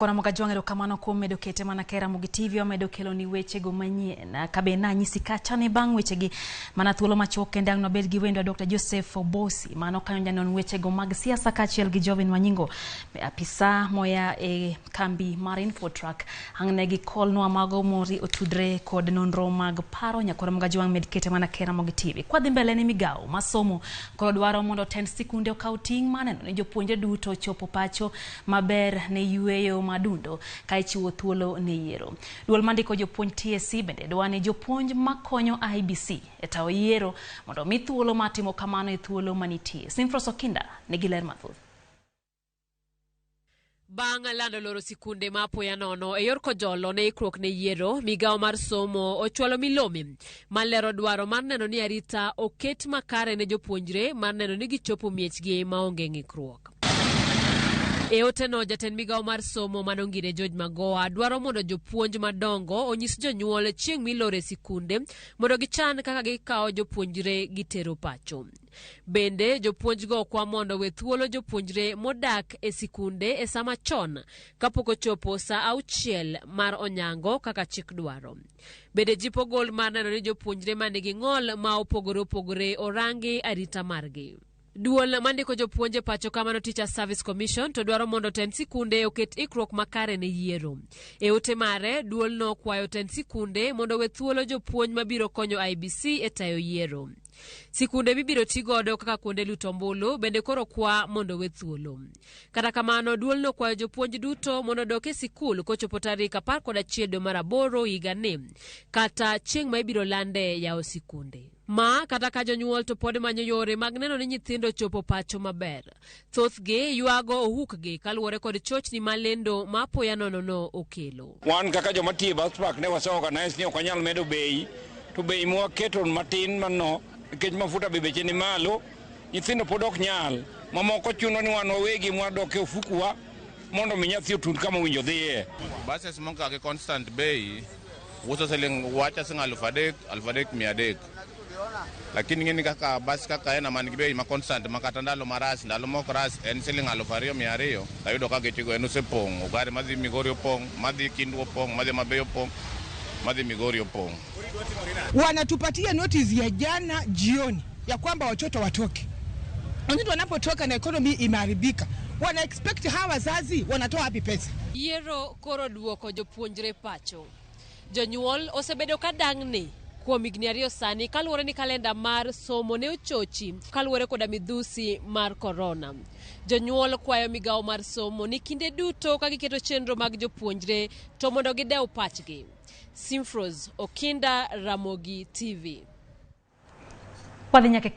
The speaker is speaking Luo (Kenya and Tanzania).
Kora Jwang' erokamano kuom medo kete mana ka e Ramogi TV wamedo keloni wechego manyien. Kabe nanyisi kacha ni bang' wechegi mana thuolo machuok kende ang' nwabed gi wendwa Dr. Joseph Obosi mano kanyo janon wechego mag siasa kaachiel gi Jovin Wanyingo apisa moya e kambi mar Infotrack ang' ne gikolnwa mago mori otudre kod nonro mag paro nyakora Jwang' med kete mana ka e Ramogi TV. Kwadhi mbele ni migawo masomo koro dwaro mondo tend sikunde okaw ting' mar neno ni jopuonjre duto chopo pacho maber ne yueyo madundo ka ichiwo thuolo ne yiero. Duol mandiko jopuonj TSC bende dwa ni jopuonj makonyo IEBC e tayo yiero mondo omi thuolo mar timo kamano e thuolo manitie. Simfros Okinda nigi ler mathoth. Bang' lando loro sikunde ma apoya nono e yor kojolo ne ikruok ne yiero, migawo mar somo ochwalo milome malero dwaro mar neno ni arita oket makare ne jopuonjre mar neno ni gichopo miechgi maonge ng'ikruok. E oteno jatend migawo mar somo manongire George Magoha dwaro mondo jopuonj madongo onyis jonyuol chieng' milore sikunde mondo gichan kaka gikawo jopuonjre gitero pacho. Bende jopuonjgo kwa mondo we thuolo jopuonjre modak e sikunde e sama chon kapok ochopo saa 6 mar onyango kaka chik dwaro. Bende jip ogol mar neno ni jopuonjre manigi ng'ol ma opogore opogore orangi arita margi. Duol mandiko jopuonj e pacho kamano Teacher Service Commission to dwaro mondo tend sikunde oket ikruok makare ne yiero. E ote mare, duolno kwayo tend sikunde mondo we thuolo jopuonj mabiro konyo IEBC e tayo yiero. Sikunde mibiro ti godo kaka kuonde luto ombulu bende koro kwa mondo we thuolo. Kata kamano, duolno kwayo jopuonj duto mondo odok e sikul kochopo tarik 11 dwe mar 8 higani, kata chieng' ma ibiro lande yawo sikunde. Ma kata ka jonyuol to pod manyo yore mag neno ni nyithindo chopo pacho maber. Thothgi ywago ohukgi kaluwore kod chochni ma lendo ma apoya nono no okelo. Wan kaka joma tiyo e bus park ne wase organize ni ok wanyal medo bei, to bei mwaketo matin mano nikech mafuta be beche ni malo, nyithindo pod ok nyal. Mamoko chuno ni wan wawegi mwadok e ofukuwa mondo mi nyathi otund kama owinjo dhiye. Buses mokake gi constant bei uso siling wacha siling 3000, 3300. Lakini ng'eni kaka bas kaka en man gi bei ma constant ma kata ndalo maras ndalo mok ras en siling 2200 tayudo ka geche go en osepong'. Gari madhi Migori opong', madhi Kindu opong', madhi Homa opong', madhi Migori opong'. Wanatupatia notice ya jana jioni ya kwamba watoto watoke. Watoto wanapotoka na economy imeharibika, wana expect hawa wazazi wanatoa wapi pesa? Yiero koro duoko jopuonjre pacho. Jonyuol osebedo ka dang'ni kuom higni 2 sani kaluwore ni kalenda mar somo ne ochochi kaluwore koda midhusi mar korona. Jonyuol kwayo migawo mar somo ni kinde duto ka giketo chenro mag jopuonjre to mondo gidew pachgi. Simfros Okinda, Ramogi TV. Wadhi nyaka